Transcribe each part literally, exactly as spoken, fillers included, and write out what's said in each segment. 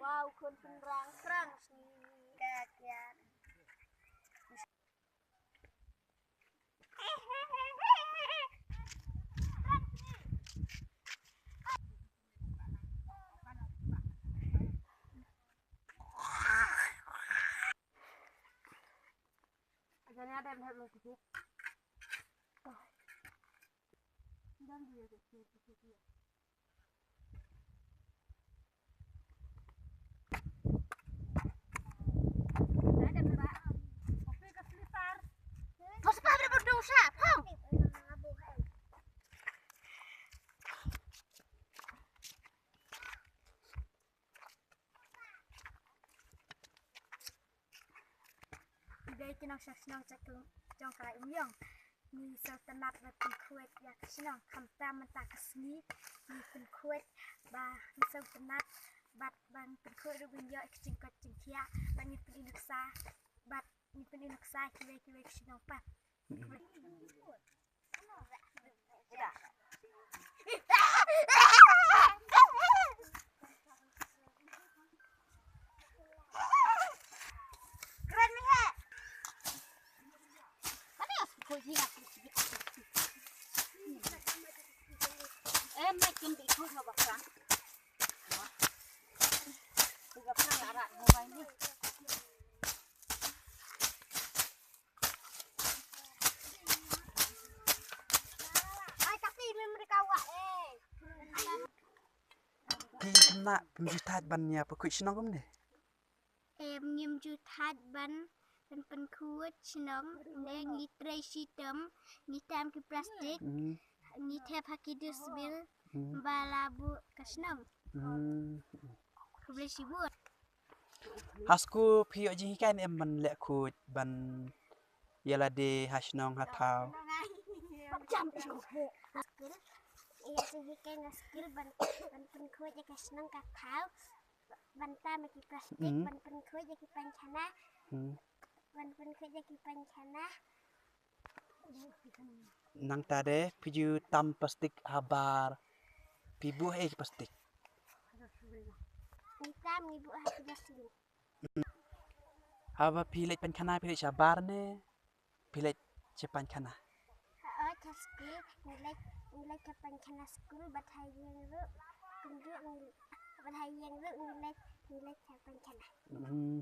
Wow, khun pynrang krang sngi ka kian. Dei ki nong sha shnong jong ka Umïong. Ngi sngewtynnat ban pynkhuid ïa ka shnong, khamtam mynta ka sngi ngi pynkhuid ba ngi sngewtynnat bad ban pynkhuid ruh ban ïoh ïa ka jingkoit jingkhiah bad ngi pynïaid nuksa bad ngi pynïaid nuksa kiwei kiwei ki shnong pat. Phi khynnah phim ju thait ban ïa pynkhuid shnong kumne? Em, ngim ju thait ban, ban pynkhuid shnong ne ngi trei shitom, ngi tam ki plastik, hmm, ngi thep ha ki dustbin, hmm, ba la buh ka shnong. Hmm. Khublei shibun. Ha skul phi ïoh jinghikai ne em ban leh khuid ban ïa lade ha shnong ha thaw? Ïa jinghikai na skul ban, ban pynkhuid ïa ka shnong ka thaw, ban tam ïa ki plastik, hmm, ban pynkhuid ïa ki painkhana, hmm, ban pynkhuid ïa ki painkhana. Nangta de phi ju tam plastik habar phi buh ei plastik? Ngi tam ngi buh ha ki dustbin. Haba phi leit painkhana phi leit shabar ne phi leit sha painkhana? Ha, oh, sha skul ngi leit, ngi leit sha painkhana skul bad ha ïing ruh. Kumjuh ngi, bad ha ïing ruh ngi leit, ngi leit sha painkhana. Hmm.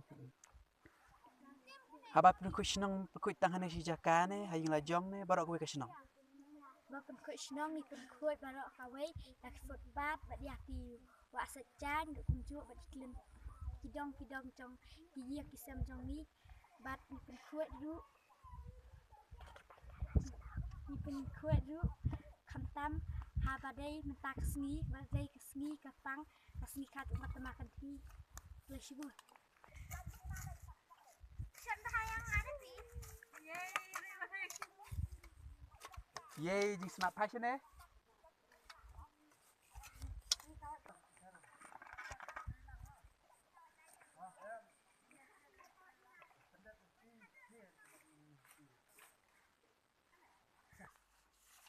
Haba pynkhuid shnong pynkhuid tang hangne shi jaka ne ha ïing la jong ne baroh kawei ka shnong? Ba pynkhuid shnong ngi pynkhuid baroh kawei, ïa ki footpath bad ïa ki wah sait jaiñ ruh kumjuh bad ki dong ki dong jong ki ïing ki sem jong ngi bad ngi pynkhuid ruh, ngi pynkhuid ruh khamtam haba dei mynta ka sngi, ba dei ka sngi ka pang, ka sngi khat ma tama kan thi. Khublei shibun. Ïei, jingsngewbha shane.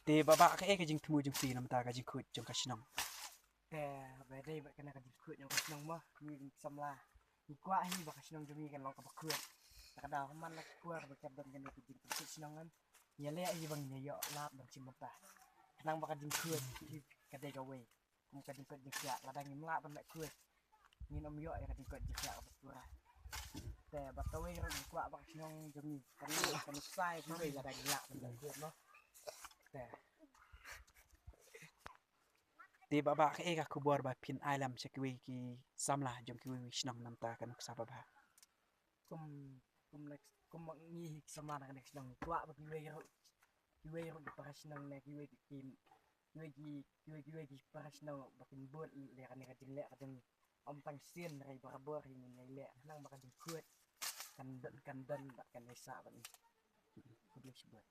Te Bah Bah, kaei ka jingthmu jong phi namar ka jingkhuid jong ka shnong? Te ba dei bad kane ka jingkhuid jong ka shnong mo, ngi ki samla ngi kwah hi ba ka shnong jong ngi kan long kaba khuid. Te ka daw man la ki kwah ba ki don kane ka jingkhuid shnong ngan ïaleh hi ba ngin ïoh lad ban shim bynta. Khnang ba ka jingkhuid ka dei kawei. Kum ka jingkoit jingkhiah, lada ngim lah ban leh khuid ngin ym ïoh ïa ka jingkoit jingkhiah kaba pura. Te bad kawei ruh ngi kwah ba ka shnong jong ngi kan long ka nuksa ïa kiwei lada ngi lah ban leh khuid mo. Te Te Bah Bah, kaei ka khubor ba phin ai lem sha kiwei ki samla jong kiwei ki shnong namar ka nuksa babha? Kum, kum next, kum ngi hi ki samla na ka next shnong ngi kwah ba kiwei ruh, kiwei ruh ki para shnong ne kiwei ki, kiwei ki, kiwei, kiwei ki para shnong ba kin bud ïa kane ka jingleh ka jong ngi. Ym tang sien, hynrei barabor hi ngin ïa leh khnang ba ka jingkhuid kan don, kan don bad kan ïasah bad ngi. Khublei shibun.